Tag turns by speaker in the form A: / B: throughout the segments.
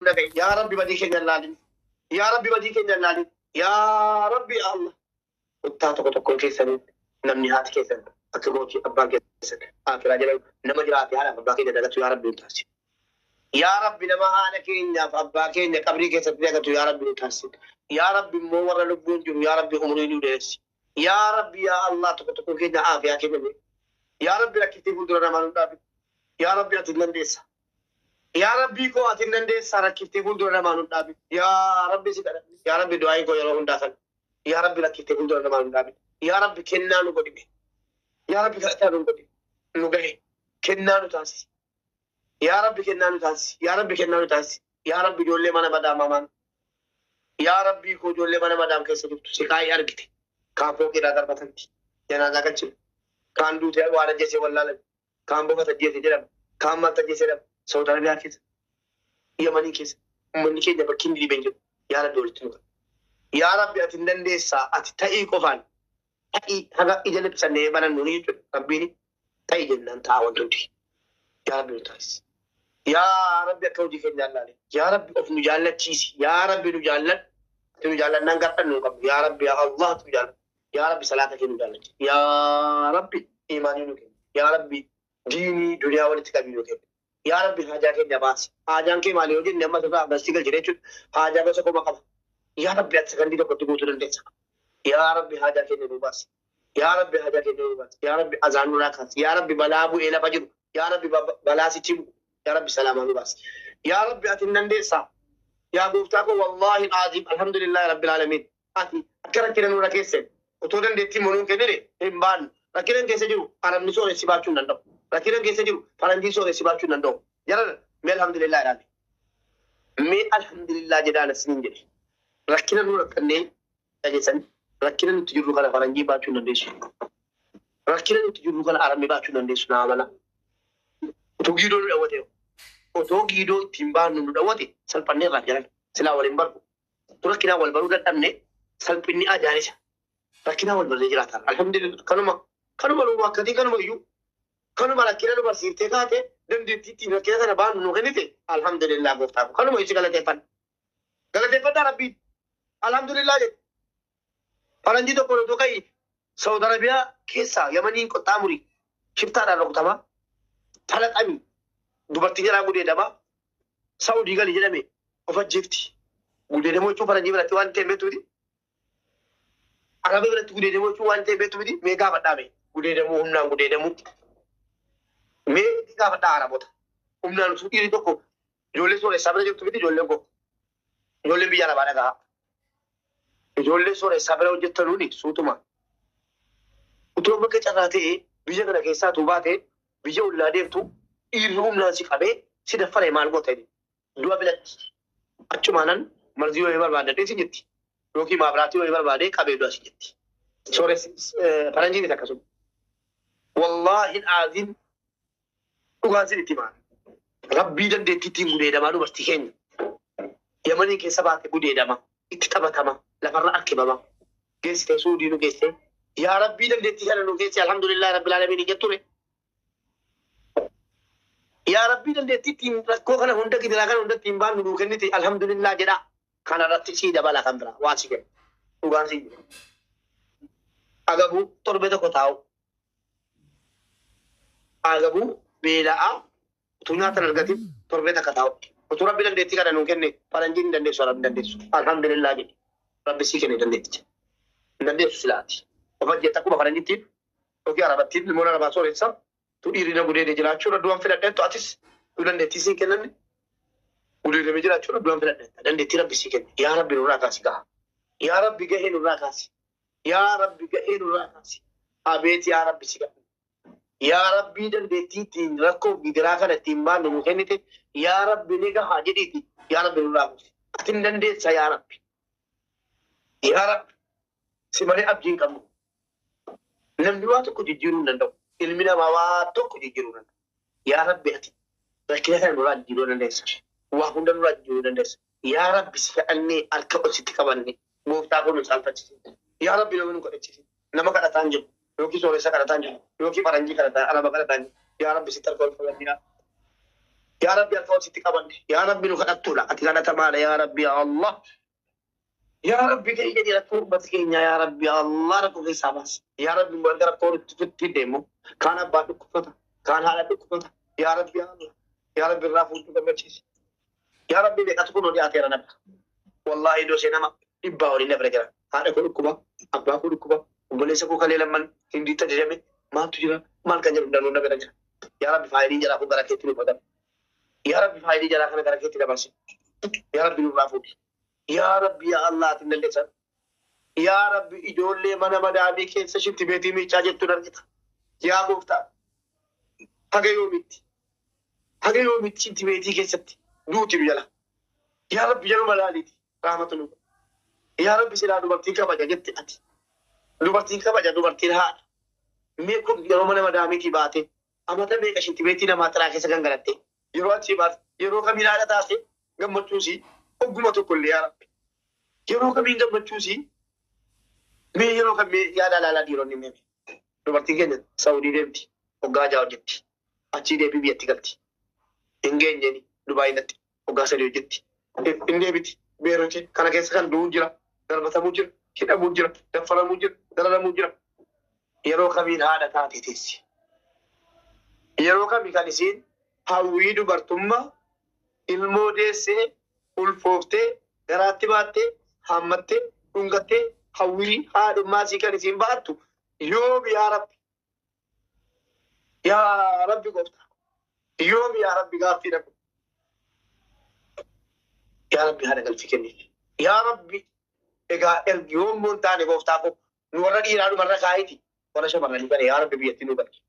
A: Dhaga'i. Yaa Rabbi, badii keenya hin laalin. Yaa Rabbi, badii keenya hin laalin. Yaa Rabbi, yaa Allah. Kuttaa tokko tokkoon keessanii namni haati keessan akka gootii abbaan keessan akiraa jedhamu nama jiraate haadhaaf abbaa keenya dagatu yaa Rabbi nu taasisi. Yaa Rabbi, nama haadha keenyaaf abbaa keenya qabrii keessatti dagatu yaa Rabbi nu taasisi. Yaa Rabbi, immoo warra lubbuun jiru yaa Rabbi umurii nu dheeressi. Yaa Rabbi, yaa Allah, tokko tokkoon keenya aafiyaa keenya. Yaa Rabbi, rakkiftee fuuldura namaa nu dhaabin. Yaa Rabbi, ati hin dandeessa. Yaa Rabbii koo, ati hin dandeessa, rakkiftee fuuldura namaa nu dhaabin. Yaa Rabbi, si kadhanne. Yaa Rabbi, du'aayin koo yeroo hundaa kana. Yaa Rabbi, rakkiftee fuuldura namaa nu dhaabin. Yaa Rabbi, kennaa nu godhime. Yaa Rabbi, kadhataa nu godhime. Nu gahe. Kennaa nu taasisi. Yaa Rabbi, kennaa nu taasisi. Yaa Rabbi, kennaa nu taasisi. Yaa Rabbi, ijoollee mana madaamamaan. Yaa Rabbii koo, ijoollee mana madaam keessa jirtu siqaayii argite. Kaan fooqiidhaa darbatanti. Janaazaa galchine. Kaan duutee waan ajjeesee wallaalan. Kaan bofa ajjeese jedhama. Kaan maaltu ajjeese jedhama. Saudi Arabiyaa keessa. Yamanii keessa. Uummanni keenya bakki inni dhibeen jiru. Yaa Rabbi, walitti nu qabi. Yaa Rabbi, ati hin dandeessaa. Ati ta'ii qofaan. Ta'ii haga ija libsannee banannu ni jechuudha. Rabbiin ta'ii jennaan ta'a wanti hundi. Yaa Rabbi, nu taasisi. Yaa Rabbi, akka hojii keenyaa ilaali. Yaa Rabbi, of nu jaallachiisi. Yaa Rabbi, nu jaalladhu. Ati nu jaallannaan gardhannu hin qabnu. Yaa Rabbi, yaa Allah, ati nu jaalladhu. Yaa Rabbi, salaata kee nu jaallachiisi. Yaa Rabbi, imaanii nu kenni. Yaa Rabbi, diinii duniyaa walitti qabii nu kenni. Yaa Rabbi, haajaa keenya baasi. Haajaan kee maali yoo jenne, amma sirraa basii galchine jechuudha. Haajaa gosa koma qaba. Yaa Rabbi, ati sakandii tokkotti guutuu dandeessa. Yaa Rabbi, haajaa keenya nu baasi. Yaa Rabbi, haajaa keenya nu baasi. Yaa Rabbi, azaan nurraa kaasi. Yaa Rabbi, balaa bu'ee lafa jiru. Yaa Rabbi, balaa sichi bu'u. Yaa Rabbi, salaamaa nu baasi. Yaa Rabbi, ati hin dandeessaa. Yaa gooftaa koo, wallaahi aziim, alhamdulillahi rabbil aalamiin. Ati akka rakkina nurra keesseen otoo dandeettii monuun kennine hin baannu. Rakkina keessa jiru arabni sooressi baachuu hin danda'u. Rakkina keessa jiru faranjiin sooressi baachuu hin danda'u. Jara, mee alhamdulillah jedhaan. Mee alhamdulillah jedhaan asiniin jedhe. Rakkina nu rakkannee dhageessan, rakkina nuti jirru kana faranjii baachuu hin dandeessu. Rakkina nuti jirru kana arabni baachuu hin dandeessu, naa amana. Otoo giidoo nu dhawwate, otoo giidoo ittiin baannu nu dhawwate, salphannee irraa jiran silaa waliin barru. Rakkinaa wal baruu dadhabne, salphinni ajaa'isa. Rakkinaa wal barree jiraatan. Alhamdulillah, kanuma kanuma nu akkatii kanuma iyyuu kanuma rakkina nu barsiiftee kaate, dandeettii ittiin rakkina kana baannu nu kennite, alhamdulillah gooftaa koo, kanuma isi galateeffanna. Galateeffadhaa Rabbiin. Alhamdulillah jedhe. Faranjii tokko otoo ka'i Saudi Arabiyaa keessaa Yamaniin qaxxaamurii shiftaadhaan rukutamaa falaxamii dubartii jalaa gudeedamaa Saudii gali jedhame of ajjeefti. Gudeedamuu jechuun faranjii biratti waan ta'e beektu miti. Araba biratti gudeedamuu jechuun waan ta'e beektu miti. Mee gaafadhaa, mee gudeedamuu, humnaan gudeedamuu mee gaafadhaa Arabota. Humnaan utuu dhiirri tokko, ijoollee sooressaa bira jirtu miti, ijoolleen koo. Ijoolleen biyya Arabaa dhagahaa. Ijoollee sooressaa bira hojjettanuuni suutuma. Utuu bakka carraa ta'ee biyya kana keessaa utuu baate, biyya ollaa deemtu, dhiirri humnaan si qabee si daffare maal goota inni? Du'a filatti. Achumaanan marzii wayii barbaadadhee si jetti. Yookiin maabiraatii wayii barbaadee qabee du'a si jetti. Sooressi faranjiinis akkasuma. Wallaahi aziim, dhugaan sin itti himaa. Rabbii dandeettii ittiin gudeedamaa dubartii keenya. Yamanii keessa baate gudeedama. Itti taphatama. Lafarra harkifama. Geessitee Suudii nu geessee. Yaa Rabbii, dandeettii kana nu geesse, alhamdulillahi rabbil aalamiin hin jetture. Yaa Rabbii, dandeettii ittiin rakkoo kana hunda, gidiraa kana hunda ittiin baannu nuu kennite, alhamdulillah jedha. Kana irratti sii dabala kan biraa waan si kennu. Dhugaan sii jedha. Agabuu torbee tokko taa'u. Agabuu beela'aa utuu nyaata hin argatin torbee takka taa'u. Utuu Rabbi dandeettii kana nuu kenne, faranjiin hin dandeessu, arabni hin dandeessu. Alhamdulillah jedhi. Rabbi sii kenne dandeetticha. Hin dandeessu silaati. Of ajjeetta akkuma faranjittiin yookiin arabattiin, ilmoon arabaa sooressa. Tu dhiirri na gudeede jiraachuudha du'an filadheettu, atis tu dandeettii siin kennanne gudeedamee jiraachuudha du'an filadheetta. Dandeettii Rabbi sii kenne. Yaa Rabbi, nurraa kaasi gaha. Yaa Rabbi, gahee nurraa kaasi. Yaa Rabbi, gahee nurraa kaasi. Abeet yaa Rabbi, si kadhanna. Yaa Rabbii, dandeettii ittiin rakkoo gidiraa kana ittiin baannu nu kennite, yaa Rabbi, ni gahaa jedhiiti. Yaa Rabbi, nurraa buusi. Ati hin dandeessa, yaa Rabbi. Yaa Rabbi, si malee abdii hin qabnu. Namni waa tokko jijjiiruu hin danda'u. Ilmi namaa waa tokko jijjiiruu hin danda'u. Yaa Rabbi, ati rakkina kana nurraa jijjiiruu dandeessa. Waa hunda nurraa jijjiiruu dandeessa. Yaa Rabbi, si kadhannee harka ol sitti qabanne, gooftaa koo, nu saalfachiisi. Yaa Rabbi, nama nu kadhachiisi. Nama kadhataa hin jiru. Yookiin sooressa kadhataa hin jiru. Yookiin faranjii kadhataa, araba kadhataa hin jiru. Yaa Rabbi, sitti harka ol qabannee. Yaa Rabbi harka wasitti qabanne. Yaa Rabbi nu kadhattuudha. Ati kadhatamaadha yaa Rabbi yaa Allah. Yaa Rabbi keenya jedhi rakkoo uummata keenya yaa Rabbi yaa Allah rakkoo keessaa baasi. Yaa Rabbi erga rakkoo nutti fidde immoo kaan abbaa dhukkubsata kaan haadha dhukkubsata. Yaa Rabbi yaa Allah. Yaa Rabbi irraa fuuchuu gammachiisi. Yaa Rabbi meeqatu kunoo dhiyaateera nabra. Wallaahi dosee nama dhibbaa olii nabra jira. Haadha koo dhukkuba, abbaa koo dhukkuba, obboleessa koo kalee lamman hindiitti ajajame maaltu jira maal kan jedhu danuu nabra jira. Yaa Rabbi faayilii jalaa kun gara keetti nu godhan. Yaa Rabbi faayilii jalaa kana gara keetti dabarsi. Yaa Rabbi nurraa fuudhi. Yaa Rabbi yaa Allah ati hin dandeessan. Yaa Rabbi ijoollee mana madaamii keessa shinti beetii miicaa jettuun argita. Yaa gooftaa haga yoomitti haga yoomitti shinti beetii keessatti duuti nu jala. Yaa Rabbi jaluma laaliiti rahmatu nu. Yaa Rabbi silaa dubartiin kabaja jette ati. Dubartiin kabaja dubartiin haadha. Mee kun yeroo mana madaamiitii baate amata meeqa shinti beetii namaa xiraa keessa gangalatte yeroo achii baate yeroo kamiin haadha taate gammachuusii ogguma tokko illee yaa Rabbi. Yeroo kamiin gammachuusii mee yeroo kam mee yaada ilaalaa dhiironni mee dubartiin keenya Saawudii deemti hoggaa ja'a hojjetti achii deebii biyyatti galti hin geenyeeni Dubaay natti hoggaa sadii hojjetti hin deebiti Beeruti kana keessa kan du'uu jira darbatamuu jira hidhamuu jira daffaramuu jira dararamuu jira yeroo kamiin haadha taate teessi yeroo kamii kan isiin hawwii dubartummaa ilmoo deessee ulfooftee garaatti baattee haammattee dhungattee hawwii haadhummaa sii kan isiin baattu yoomi yaa Rabbi yaa Rabbi gooftaa yoomi yaa Rabbi gaaffii dhabu yaa Rabbi haadha galfii kenniif yaa Rabbi egaa ergi yoommoo hin taane gooftaa koo nu warra dhiiraa dhumarra kaayiti warra shamarranii kana yaa Rabbi biyyatti nu galchi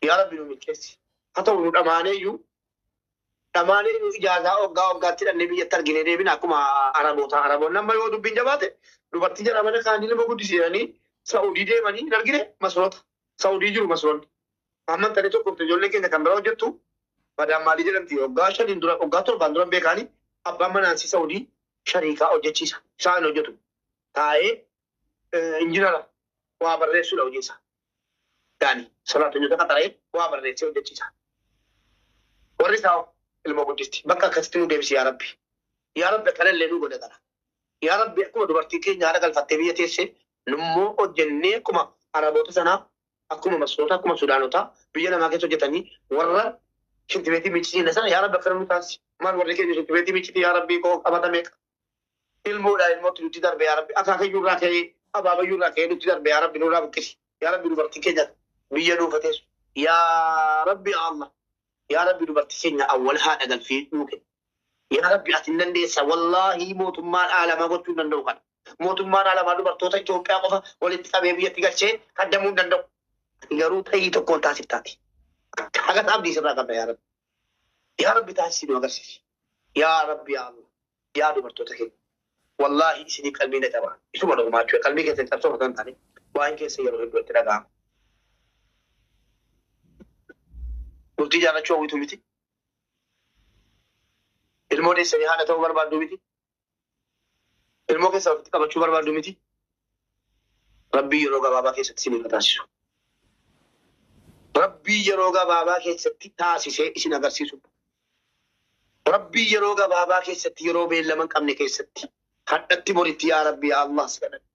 A: yaa Rabbi nu milkeessi haa ta'u nu dhamaaneeyyuu dhamaaneeyyuu ijaazaa hoggaa hoggaatti hidhannee biyyatti arginee deebina akkuma Arabootaa. Araboonni amma yoo dubbiin jabaate dubartii jala mana kaanii nama guddisiisanii Saa'udii deemanii hin argine masroota. Saa'udii jiru masroonni. Amma intala tokko ijoollee keenya kan biraa hojjettu madaan maalii jedhamti hoggaa shaniin dura hoggaa torbaan dura beekaanii abbaan manaansii Saa'udii shariikaa hojjechiisa. Isaan hojjetu. Taa'ee injinara waa barreessuudha hojii isaa. Daani salaatanyota qaxaree waa barreessee hojjechiisa. Warri isaa ilma guddisti. Bakka akkasitti nu deebisi yaa Rabbi. Yaa Rabbi akkanallee nu godha kana. Yaa Rabbi akkuma dubartii keenya haadha galfattee biyya teesse nummoo hojjennee akkuma Araboota sanaa akkuma Masroota akkuma Sudaanotaa biyya namaa keessa hojjetanii warra shintibeetii miiccisiine sana yaa Rabbi akkana nu taasisi. Maal warri keenya shintibeetii miicciti yaa Rabbi koo qabata meeqa. Ilmoodhaa ilmootti nutti darbe yaa Rabbi akaakayyuu irraa ka'ee abaabayyuu irraa ka'ee nutti darbe yaa Rabbi nurraa buqqisi. Yaa Rabbi dubartii keenya biyya nuufateessu. Yaa Rabbi yaa Allah. Yaa Rabbi dubartii keenya awwal haadha galfii nuu kenni. Yaa Rabbi ati hin dandeessa wallaahi mootummaan aalamaa gochuu hin danda'u kana. Mootummaan aalamaa dubartoota Itoophiyaa qofa walitti qabee biyyatti galchee kaddamuu hin danda'u. Ati garuu ta'ii tokkoon taasiftaati. Akka hagas abdii sirraa qabna yaa Rabbi. Yaa Rabbi taasisi nu agarsiisi. Yaa Rabbi yaa Allah. Yaa dubartoota keenya. Wallaahi isinii qalbii na cabaa. Isuma dhugumaa jechuudha. Qalbii keessan cabsoo osoo hin taane waa'een keessa yeroo hedduu itti dhaga'ama. Bultii jaallachuu hawwitu miti. Ilmoo deessanii haadha ta'uu barbaaddu miti. Ilmoo keessa ofitti qabachuu barbaaddu miti. Rabbii yeroo gabaabaa keessatti isin haa taasisu. Rabbii yeroo gabaabaa keessatti taasisee isin agarsiisu. Rabbii yeroo gabaabaa keessatti yeroo beellama hin qabne keessatti hadhatti boritti yaa Rabbi yaa Allah si kadhanna.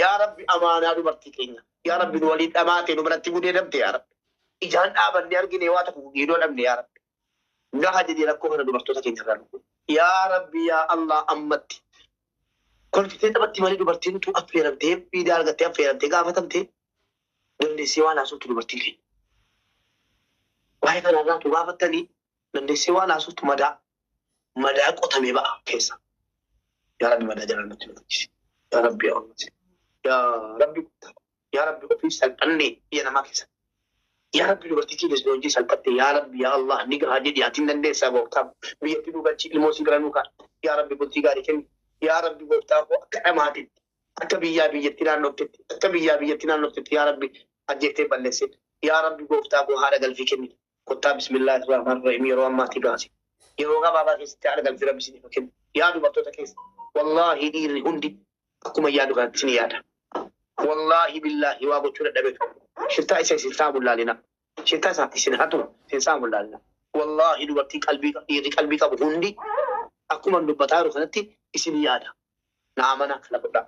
A: Yaa Rabbi amaanaa dubartii keenya. Yaa Rabbi nu waliin dhamaate nu biratti gudeedamte yaa Rabbi. Ijaan dhaabannee argine waa tokko giidoo dhabne yaa Rabbi. Gaha jedhee rakkoo kana dubartoota keenya irraa dhufu. Yaa Rabbi yaa Allah ammatti. Kolfitee taphatti malee dubartiin tu affeeramtee miidiyaa argattee affeeramtee gaafatamtee dandeessee waan haasoftu dubartiin keenya. Waa'ee kanarraa tu gaafattanii dandeessee waan haasoftu madaa madaa qotamee ba'a keessa. Yaa Rabbi madaa jalaan nutti nuffisi. Yaa Rabbi yaa Allah. Yaa Rabbi yaa Rabbi ofii salphannee biyya namaa keessa. Yaa Rabbi dubartii keenya si hojii salphatte yaa Rabbi yaa Allah ni gahaa jedhi ati hin dandeessaa gooftaa biyyatti nu galchi ilmoo si bira nu kaa'e. Yaa Rabbi bultii gaarii kenni. Yaa Rabbi gooftaa koo akka dhamaatitti akka biyyaa biyyatti naannoftetti akka biyyaa biyyatti naannoftetti yaa Rabbi ajjeeftee balleessite. Yaa Rabbi gooftaa koo haadha galfii kenni. Kottaa bismillaahi rahmaan rahiim yeroo ammaatti baase. Yeroo gabaabaa keessatti haadha galfii Rabbi isiniif kennu. Yaa dubartoota keessa wallaahi dhiirri hundi akkuma yaadu kanatti isin yaada. Wallaahi billaahi waa gochuu dadhabeetu. Shittaa isa isin saamu laalina. Shittaa isaa isin hatu isin saamu laalina. Wallaahi dubartii qalbii dhiirri qalbii qabu hundi akkuma dubbataa jiru kanatti isin yaada. Na amanaa kana godhaa.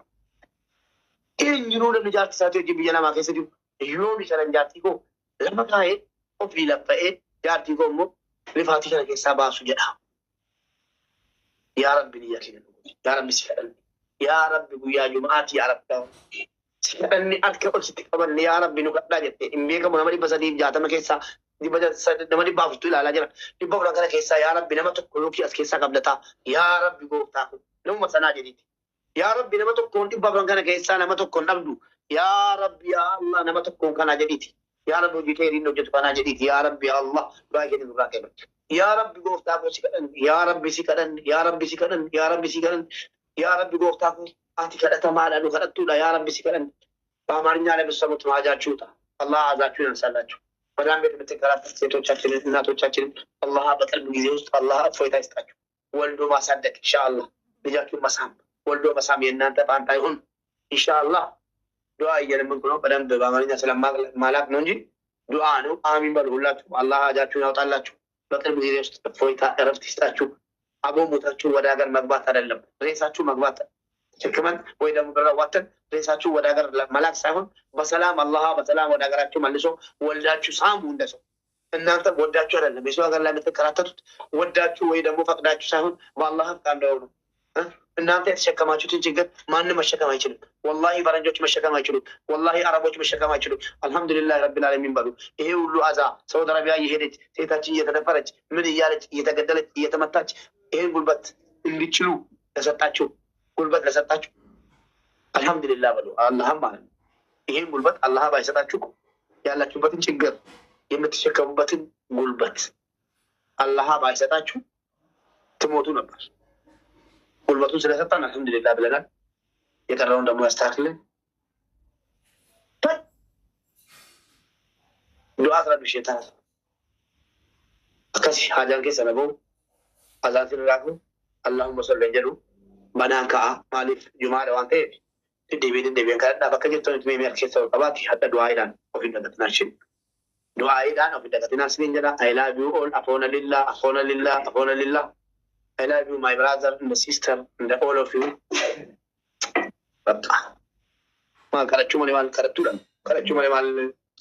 A: Eenyunuu namni jaartii isaatii wajjin biyya namaa keessa jiru yoo bishaan jaartii koo lafa kaa'ee ofii laffa'ee jaartii koo immoo rifaatii kana keessaa baasu jedha. Yaa Rabbi niyya keenya nu godhi. Yaa Rabbi si kadhanne. Yaa Rabbi guyyaa Jum'aati yaa Rabbi. Si kadhanne harka ol sitti qabanne yaa Rabbi nu kadhaa jette. Hin beekamu nama 360 keessaa nama 400tu ilaalaa jira. 400 kana keessaa yaa Rabbi nama tokko yookiin as keessaa qabdataa. Yaa Rabbi gooftaa koo namuma sanaa jedhiiti. Yaa Rabbi nama tokkoon 400 kana keessaa nama tokkoon dhabdu. Yaa Rabbi yaa Allah nama tokkoon kanaa jedhiiti. Yaa Rabbi hojii kee inni hojjetu kanaa jedhiiti. Yaa Rabbi yaa Allah du'aa keenya nurraa qeebali. Yaa Rabbi gooftaa koo si kadhanne. Yaa Rabbi si kadhanne. Yaa Rabbi si kadhanne. Yaa Rabbi si kadhanne. Yaa Rabbi gooftaa koo ati kadhatamaadha nu kadhattuudha. Yaa Rabbi si kadhanne. በአማርኛ ለምትሰሙት ሀጃችሁ ይውጣ። አላህ ሀዛችሁን ያንሳላችሁ። በዳም ቤት የምትንከራተት ሴቶቻችንን እናቶቻችንን አላህ በቅርብ ጊዜ ውስጥ አላህ እፎይታ ይስጣችሁ። ወልዶ ማሳደግ ኢንሻአላህ፣ ልጃችሁን መሳም ወልዶ መሳም የእናንተ ፋንታ ይሁን ኢንሻአላህ። ዱዓ እየለመንኩ ነው። በደንብ በአማርኛ ስለማላቅ ነው እንጂ ዱዓ ነው። አሚን በሉ ሁላችሁ። አላህ ሀጃችሁን ያውጣላችሁ። በቅርብ ጊዜ ውስጥ እፎይታ እረፍት ይስጣችሁ። አቦ ሞታችሁ ወደ ሀገር መግባት አይደለም ሬሳችሁ መግባት ተሸክመን ወይ ደግሞ ብር አዋጥተን ሬሳችሁ ወደ ሀገር መላክ ሳይሆን በሰላም አላህ በሰላም ወደ ሀገራችሁ መልሶ ወልዳችሁ ሳሙ እንደ ሰው። እናንተ ወዳችሁ አይደለም የሰው ሀገር ላይ የምትከራተቱት ወዳችሁ ወይ ደግሞ ፈቅዳችሁ ሳይሆን በአላህ ፍቃድ እንደሆነ ነው። እናንተ የተሸከማችሁትን ችግር ማንም መሸከም አይችልም። ወላሂ ፈረንጆች መሸከም አይችሉም። ወላሂ አረቦች መሸከም አይችሉም። አልሐምዱሊላህ ረቢል ዓለሚን በሉ። ይሄ ሁሉ አዛ ሳውዲ አረቢያ እየሄደች ሴታችን እየተደፈረች ምን እያለች እየተገደለች እየተመታች ይሄን ጉልበት እንዲችሉ ለሰጣችሁ ጉልበት ለሰጣችሁ አልሐምዱሊላህ በሉ። አላህም ማለት ነው። ይሄን ጉልበት አላህ ባይሰጣችሁ ያላችሁበትን ችግር የምትሸከሙበትን ጉልበት አላህ ባይሰጣችሁ ትሞቱ ነበር። ጉልበቱን ስለሰጠን አልሐምዱሊላህ ብለናል። የቀረውን ደግሞ ያስተካክልን። ዱዓ ትረብሽ ተናት akkasi hajaan keessa na bahu azaan sirraa kun Allahumma salli jedhu banaan ka'a maaliif jumaadha waan ta'eef deddeebi'ee deddeebi'een kadhadhaa bakka jirtanitti mee mi'a keessa ol qabaati hadha du'aa'iidhaan of hin dagatinaa isheen du'aa'iidhaan of hin dagatinaa isiniin jedha. I love you all. Afoona lillah, afoona lillah, afoona lillah. I love you, my brother and the sister and the all of you. Bakka maal kadhachuu malee maal kadhattuudha kadhachuu malee maal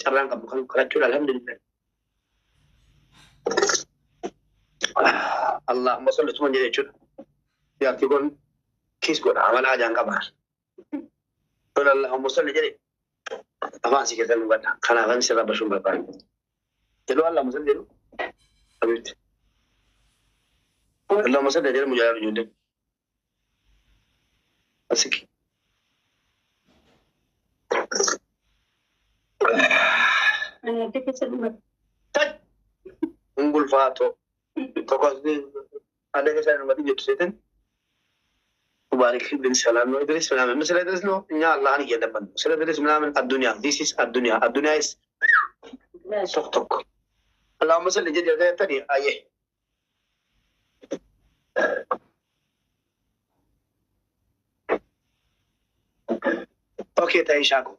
A: carraan qabnu kan kadhachuudha. Alhamdulillah. Allahumma salli tuma jedhe jechuudha. Jaartii kun kiis godha amala ajaan qaba. Kun Allahumma salli jedhe afaan si keessan dubbadha. Kanaafan sirra bashuun barbaade. Jedhu Allahumma salli jedhu. Habiibti. Allahumma salli jedhu mujaajaa ijoolleen. Asiki. Taj! Hin bulfaatoo. Tokko adda keessan dhumatti jettu seetin. ሙባረክ ብን ሰላም ነው ኢድሪስ ምናምን ስለ ኢድሪስ ነው። እኛ አላህን እየለመን ነው። ስለ ኢድሪስ ምናምን አዱንያ this is አዱንያ አዱንያ is ቶክ ቶክ Allahumma salli jedhe jettani ayyee. Okay ta'ishaa ko.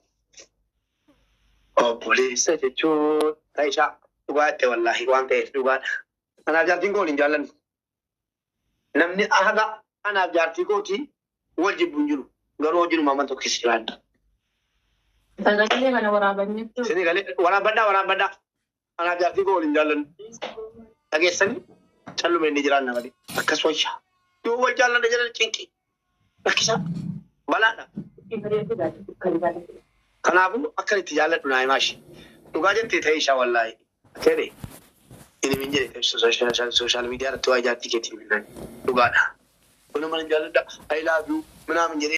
A: Obboleessa jechuun ta'ishaa dhugaa jette wallaahi waan ta'eef dhugaadha. Anaaf jaartiin koo waliin jaallannu. Namni haga anaaf jaartii kooti wal jibbu hin jiru. Garuu hojiin uumaman tokko keessa jiraadha.
B: Sagalee kana waraabanii
A: Isin galee waraabadhaa waraabadhaa. Anaaf jaartii koo waliin jaallannu. Dhageessanii calluma inni jiraanna malee akkas wayyaa. Yoo wal jaallanna jedhan cinqi rakkisaa balaadha. Kanaafuu akka itti jaalladhu naa himaa ishee. Dhugaa jettee ta'e ishaa wallaahi. Ta'e inni min jedhe social media irratti waa jaartii keetiin dhugaadha. Kun nama hin jaalladha. I love you ምናምን jedhee.